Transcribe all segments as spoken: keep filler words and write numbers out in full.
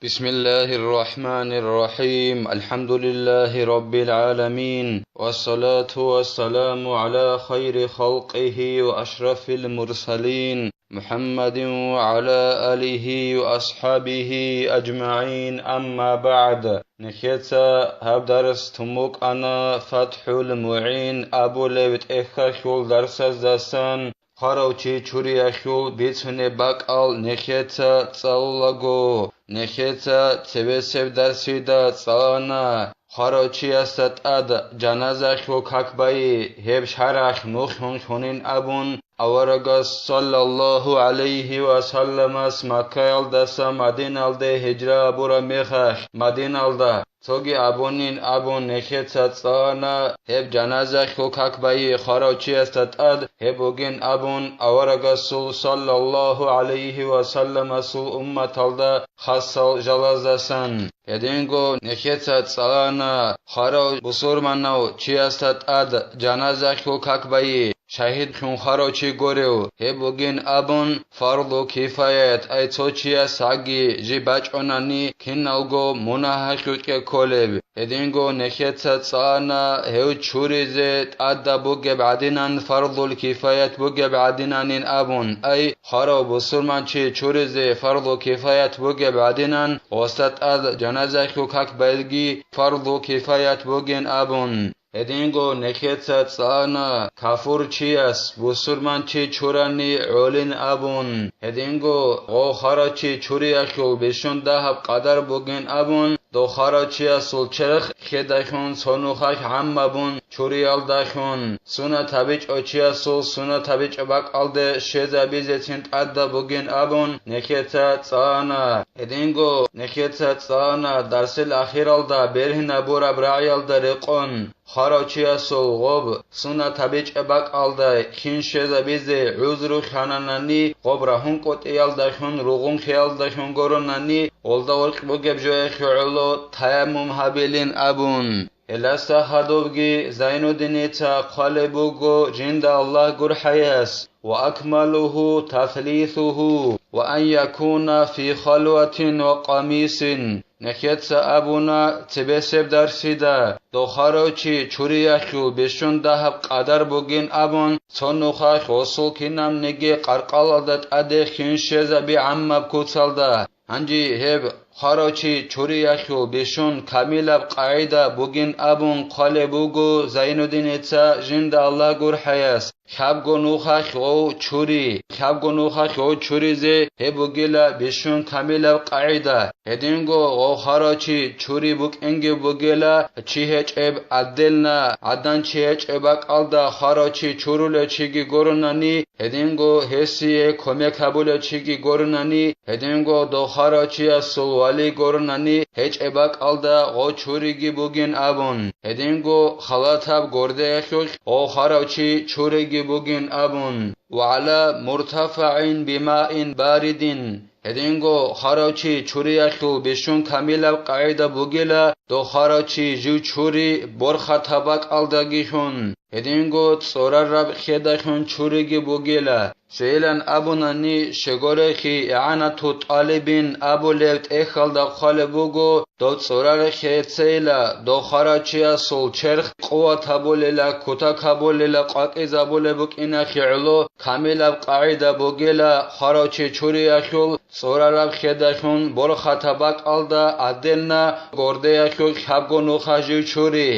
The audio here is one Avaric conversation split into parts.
بسم الله الرحمن الرحيم. الحمد لله رب العالمين. والصلاة والسلام على خير خلقه وأشرف المرسلين محمد وعلى آله وأصحابه أجمعين. أما بعد. Нехеца гьаб дарс тун букӀана ФатхӀул МугӀин абулеб тӀехьалъул дарсаздасан. Хварав чи чуриялъул бицунеб бакӀал нехеца цӀалулаго, нехеца цебесеб дарсида цӀалана, хварав чиясда тӀад жаназалъул как байи, гьеб шаргӀалъ мухь гьунлъунин абун, аварагас саллаллагьу гӀалайгьи ва салламас Маккаялдаса Мадиналде гьижра абураб мехалъ, Мадиналда цоги абунин абун нехеца цӀалана, гьеб жаназалъул как байи хварав чиясда тӀад гьеб бугин абун, аварагасул саллаллагьу гӀалайгьи ва салламасул умматалда хасал жалаздасан. Гьединго нехеца цӀалана, хварав бусурманав чиясда тӀад жаназалъул как байи, шагьидлъун хварав чи горев, гьеб бугин абун, фарду кифаят, ай цо чияс гьаги жиб бачӀунани, киналго мунагьалъукье кколеб. Гьединго нехеца цӀана гьев чуризе тӀадаб бугеб гӀадинан, фардул кифаят бугеб гӀадинанин абун, ай хварав бусурманчи чуризе фардул кифаят бугеб гӀадинан, гъосда тӀад жаназалъул как байги фардул кифаят бугин абун. Гьединго нехеца цӀана кафурчияс бусурманчи чурани гӀолин абун, гьединго гъов хварав чи чуриялъул бищун дагьаб къадар бугин абун, дов хварав чиясул черх хьедахьун цо нухалъ гӀаммабун чуриялдахьун, сунат гьабичӀав чиясул сунат гьабичӀеб бакӀалде щвезабизецин тӀадаб бугин абун, нехеца цӀана. Гьединго нехеца цӀана дарсил ахиралда бергьинабураб рагӀиялда рекъон, хварав чиясул гъоб сунат гьабичӀеб бакӀалда кин щвезабизе гӀузру хьананани, гъоб рагьункӀутӀиялдалъун ругъунхиялдалъун гуронани, гъолда вокь бугеб жояхъе гӀоло таяммум гьабилин абун. Гьелдаса хадубги Зайнуддиница хъвалеб буго жинда Аллагь гурхӀаяс: «Ва акмалуху таслисуху, ва ан якуна фи халватин ва къамисин». Нехеца абуна цебесеб дарсида, дов хварав чи чуриялъул бищун дагьаб къадар бугин абун, цо нухалъ гъосул кинабниги къаркъалалда тӀаде хин щвезаби гӀаммаб куцалда. Гьанже гьеб хварав чи чуриялъул бищун камилаб къагӀида бугин абун хъвалеб буго Зайнуддиница жинда Аллагь гурхӀаяс. Лъабго нухалъ гъов чури, лъабго нухалъ гъов чуризе гьеб бугила бищун камилаб къагӀида. Гьединго гъов хварав чи чури букӀинги бугила, чи гьечӀеб, отдельно гӀадан чи гьечӀеб бакӀалда хварав чи чурулев чиги гуронани, гьединго гьесие кумек гьабулев чиги гуронани, гьединго дов хварав чиясул вали гуронани, гьечӀеб бакӀалда гъов чуриги бугин абун, гьединго халатаб гордеялъулъ гъов хварав чи чуриги бугин абун, ва гӀала муртафагӀин бимаин баридин, гьединго хварав чи чуриялъул бищун камилаб къагӀида бугила, дов хварав чи жив чури борхатаб бакӀалдаги хьун, гьединго цӀорараб хьедалъун чуриги бугила. Цейилан абунани, щегорехи, игӀанату тӀалибин абулеб тӀехьалда хъвалеб буго, дов цӀорараб хьецейила, дов хварав чиясул черх къуват гьабулела, кутак гьабулела, къвакӀизабулеб букӀиналъе гӀоло камилаб къагӀида бугела, хварав чи чуриялъул цӀорараб хьедалъун борхатаб бакӀалда, отдельно гордеялъулъ лъабго нухалъ жив чури.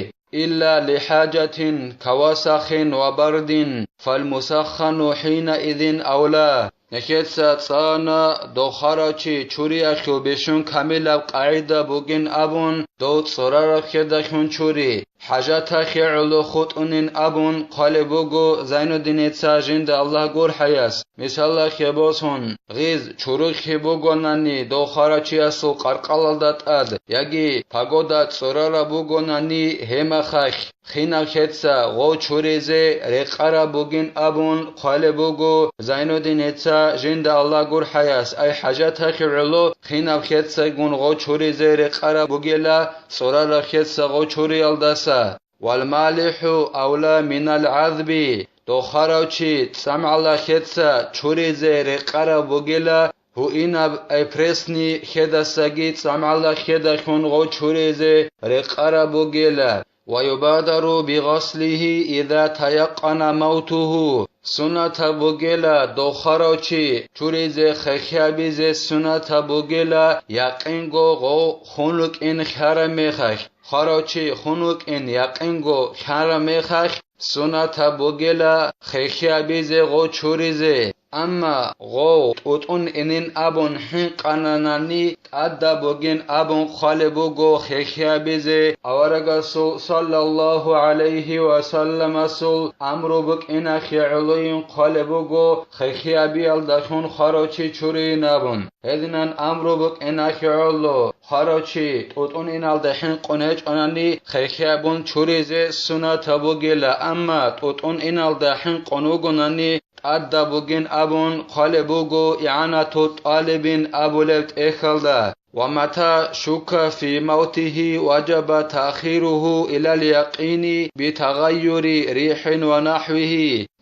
Илла лихӀажатин кавасахин ва бардин, фалмусаххану хӀинаизин авла. Нехеца цӀана дов хварав чи чуриялъул бищун камилаб къагӀида бугин абун, дов цӀорараб хьедалъун чури. ХӀажаталъе гӀоло хутӀунин абун хъвалеб буго Зайнуддиница жинда Аллагь гурхӀаяс. Мисалалъе босун, гъиз чурухъе бугонани, дов хварав чиясул къаркъалалда тӀад, яги погода цӀорараб бугонани, гьемахалъ хинав хьеца гъов чуризе рекъараб бугин абун хъвалеб буго Зайнуддиница жинда Аллагь гурхӀаяс, ай хӀажаталъе гӀоло хинав хьецагун гъов чуризе рекъараб бугела цӀорарав хьеца гъов чуриялдаса. Валмалиху авла минал гӀазби, дов хварав чи цӀамгӀала хьеца чуризе рекъараб бугела, гьуинаб, ай пресни хьедасаги цӀамгӀалда хьедалъун гъов чуризе рекъараб бугила. ويبادر بغسله إذا تيقن موته. Сунатаб бугила дов хварав чи чуризе хехиабизе, сунатаб бугила якъинго гъов хун рукӀин хьараб мехалъ. Хварав чи хун вукӀин якъинго хьараб мехалъ, сунатаб бугила хехиабизе гъов чуризе. Амма гъов тӀутӀун инин абун хӀинкъананани, тӀадаб бугин абун хъвалеб буго хехиабизе. Аварагасул саллаллагьу гӀалайгьи ва салламасул амру букӀиналъе гӀолойин хъвалеб буго хехиабиялдалъун хварав чи чурийин абун. Гьединан амру букӀиналъе гӀоло хварав чи тӀутӀун иналда хӀинкъун гьечӀонани, хехиабун чуризе сунатаб бугила, амма тӀутӀун иналда хӀинкъун вугонани, тӀадаб бугин абун хъвалеб буго ИгӀанату ТӀалибин абулеб тӀехьалда: ومتى شك في موته وجب تأخيره إلى اليقين بتغير ريح ونحوه.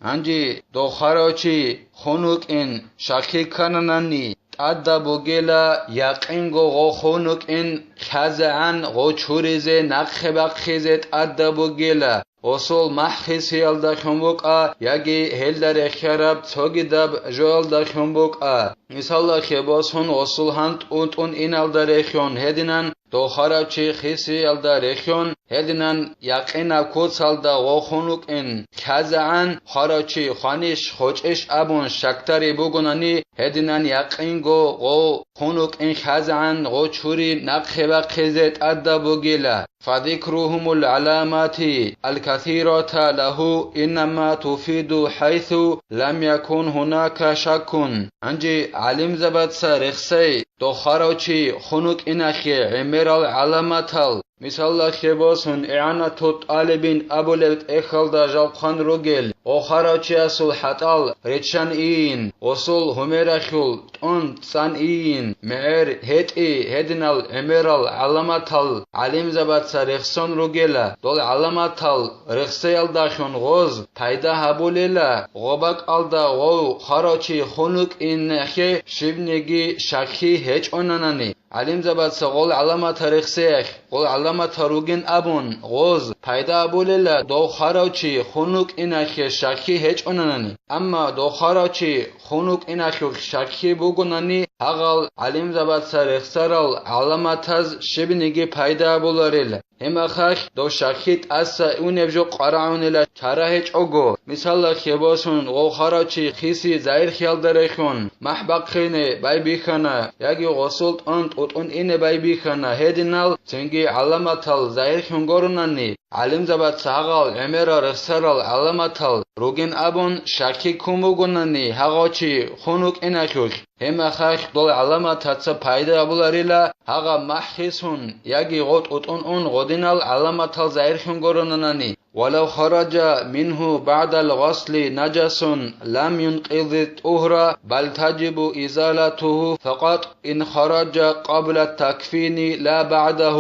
Гьанже дов хварав чи хун вукӀин щаклъи ккананани, тӀадаб бугила якъинго гъов хун вукӀин лъазегӀан гъов чуризе нахъе бахъизе тӀадаб бугила, гъосул махӀ хисиялдалъун букӀа яги гьелда рехиараб цогидаб жоялдалъун букӀа. Мисалалъе босун, гъосул гьан тӀутӀун иналда рехион гьединан, дов хварав чи хисиялда рехион гьединан, якъинаб куцалда гъов хун вукӀин лъазегӀан, хварав чи хванищ, хочӀищ абун щакдари бугонани, гьединан якъинго гъов хун вукӀин лъазегӀан гъов чури нахъе бахъизе тӀадаб бугила. فذكرهم العلامات الكثيرة له إنما تفيد حيث لم يكن هناك شك. Гьанже гӀалимзабаца рехсей дов хварав чи хун вукӀиналъе гӀемерал гӀаламатал, мисалалъе босун, ИгӀанату ТӀалибин абулеб тӀехьалда жалхъан ругел, гъов хварав чиясул хӀатӀал реччан ийин, гъосул гьумералъул тӀун цӀан ийин, мегӀер гьетӀи, гьединал гӀемерал гӀаламатал гӀалимзабаца рехсон ругела, дол гӀаламатал рехсеялдалъун гъоз пайда гьабулела, гъоб бакӀалда гъов хварав чи хун вукӀиналъе щибниги щаклъи гьечӀонанани. ГӀалимзабаца гъол гӀаламатал рехсеялъ, гъол гӀаламатал ругин абун гъоз пайда гьабулела, дов хварав чи хун вукӀиналъе щаклъи гьечӀонанани. Амма дов хварав чи хун вукӀиналъулъ щаклъи бугонани, гьагъал гӀалимзабаца рехсарал гӀаламатаз щибниги пайда гьабуларел. Гьеб мехалъ дов щаклъи тӀаса унеб жо къварагӀунила чара гьечӀого. Мисалалъе босун, гъов хварав чи хиси загьирлъиялда рехун махӀ бахъине байбихьана яги гъосул тӀун тӀутӀун ине байбихьана, гьединал цинги гӀаламатал загьирлъун гуронани, гӀалимзабаца гьагъал гӀемерал рехсарал гӀаламатал ругин абун щаклъи ккун бугонани гьагъав чи хун вукӀиналъулъ, гьеб мехалъ дол гӀаламатаца пайда гьабуларила гьагъаб махӀ хисун яги гъов тӀутӀун ун гъодинал гӀаламатал загьирлъун гуронанани. ولو خرج منه بعد الغسل نجس لم ينقض الطهر بل تجب إزالته فقط إن خرج قبل التكفين لا بعده.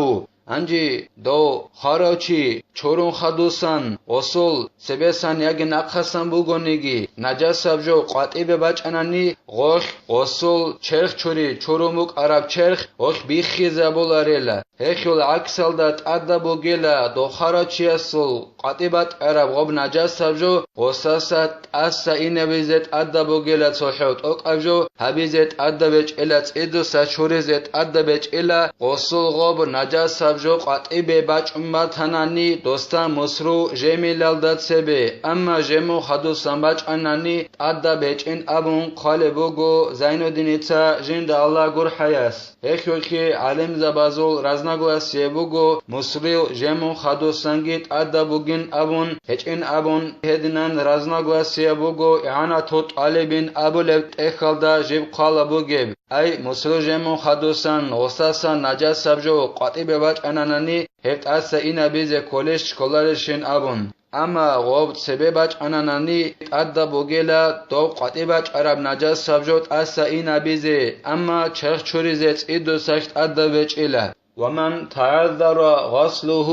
Гьанже дов хварав чи чурун хадусан, гъосул цебесан яги нахъасан бугониги, нажасаб жо къватӀибе бачӀанани, гъолъ гъосул черх чури, чурун букӀараб черх гъолъ биххизабуларела. Гьелъул гӀаксалда тӀадаб бугела, дов хварав чиясул къватӀибе батӀараб гъоб нажасаб жо гъосаса тӀаса инабизе тӀадаб бугела, цохӀо тӀокӀаб жо гьабизе тӀадаб гьечӀела, цӀидуса чуризе тӀадаб гьечӀела, гъосул гъоб нажасаб жо къватӀибе бачӀун батанани, досда мусру жемилалда цебе, амма жемун хадусан бачӀанани, тӀадаб гьечӀин абун хъвалеб буго Зайнуддиница, жинда Аллагь гурхӀаяс. Гьелъулъги гӀалимзабазул разногласие буго, мусру жемун хадусанги тӀадаб бугин абун, гьечӀин абун, гьединан разногласие буго ИгӀанату ТӀалибин абулеб тӀехьалда жиб хъвалеб бугеб, ай, мусру жемун хадусан гъосасан нажасаб жо къватӀибе бачӀананани, гьеб тӀаса инабизе кколищ кколарищин абун. Амма гъоб цебе бачӀананани, тӀадаб бугела дов къватӀибе бачӀараб нажасаб жо тӀаса инабизе, амма черх чуризе цӀидусалъ тӀадаб гьечӀела. ومن تعذر غسله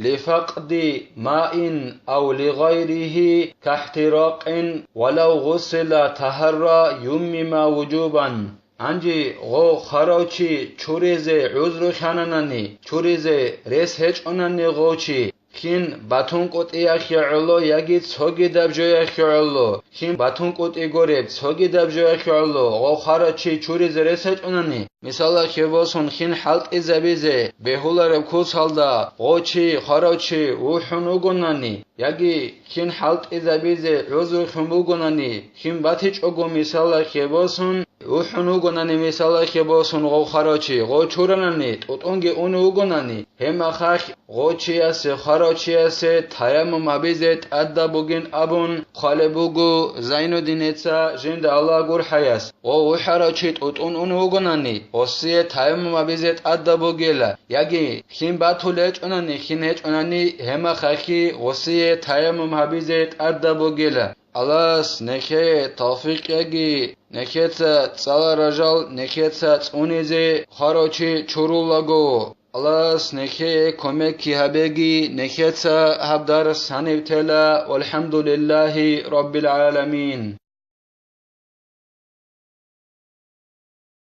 لفقد ماء أو لغيره كاحتراق ولو غسل طهر يمم وجوبا. Гьанже гъо хварав чи чуризе гӀузру хананани, чуризе рес гьечӀонани гъо чи, хин батун къутӀиялъе гӀоло яги цогидаб жоялъе гӀоло, хин батун къутӀи гореб цогидаб жоялъе гӀоло гъо хварав чи чуризе рес гьечӀонани, мисалалъе босун, хин хӀалтӀизабизе бегьулареб куцалда гъо чи, хварав чи вухӀун вугонани, яги хин хӀалтӀизабизе гӀузру лъун бугонани, хин батичӀого, мисалалъе босун, вухӀун вугонани, мисалалъе босун, гъо хварав чи гъо чуранани, тӀутӀунги ун вугонани, гьеб мехалъ гъо чиясе, хварав чиясе таяммум гьабизе тӀадаб бугин абун хъвалеб буго Зайнуддиница жинда Аллагь гурхӀаяс. Гъо вухӀарав чи тӀутӀун ун вугонани, гъосие таяммум гьабизе тӀадаб бугела, яги хин батулел гьечӀонани, хин гьечӀонани, гьеб мехалъги гъосие таяммум гьабизе тӀадаб бугела. Аллагьас нехее тавфикъ яги, нехеца цӀаларал жал нехеца цӀунизе хварав чи чурулаго. Аллагьас нехее кумекги гьабеги, нехеца гьаб дарс гьаниб тела. ВалхӀамдулиллагьи раббил гӀаламин.